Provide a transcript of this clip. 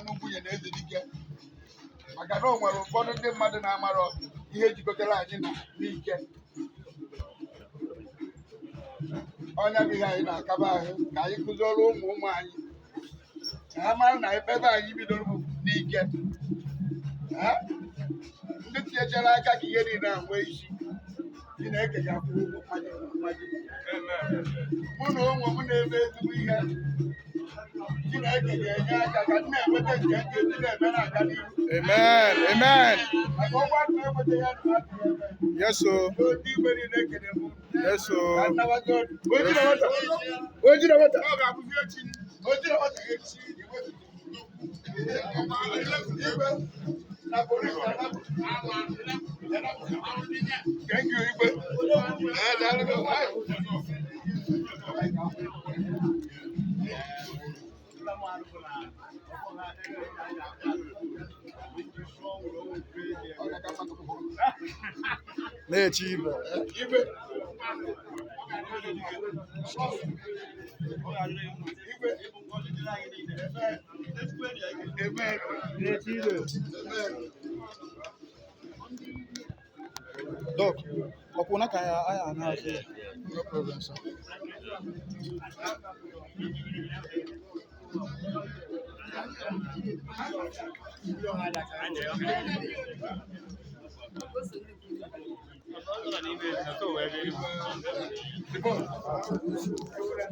n'Ugwunye na Ezedike, maka na o nwere ụfọdụ ndị mmadụ na-amarọ ihe jikọtara anyị na n'ike. Ọnya bụ ihe anyị na-akaba ahụ ka anyị kụziere ụmụ ụmụ anyị ka ha mara na ebe anyị bidoro bụ n'ike. Ha? Ndị tinyechara aka ka ihe niile a nwee isi, Chineke ga-akwụ ụgwọ mmaji mmaji. Mụ na ụmụ m na-eme ezigbo ihe, Chineke ga-enye aka ka m na-enweta nke nke ndị na-eme na-aga n'ihu. Amen. Amen. Maka ọgwa ndụ enweta ya na adịghị eme. Yes, o. Ndị igwe niile ekele m. Yes, o. Ka nnabazi ọdụ. Oji na nwata. Oji na nwata. Oji na nwata. Igwe. Na polisi anapụ. Thank you, Igwe. Eh, daalụ. Na-eche ibe. Igwe. Igwe. Amen. Na-eche ibe. Amen. Doc, ọkwụ na ka ya aya na-azụ ya. No problem, sir. The ball.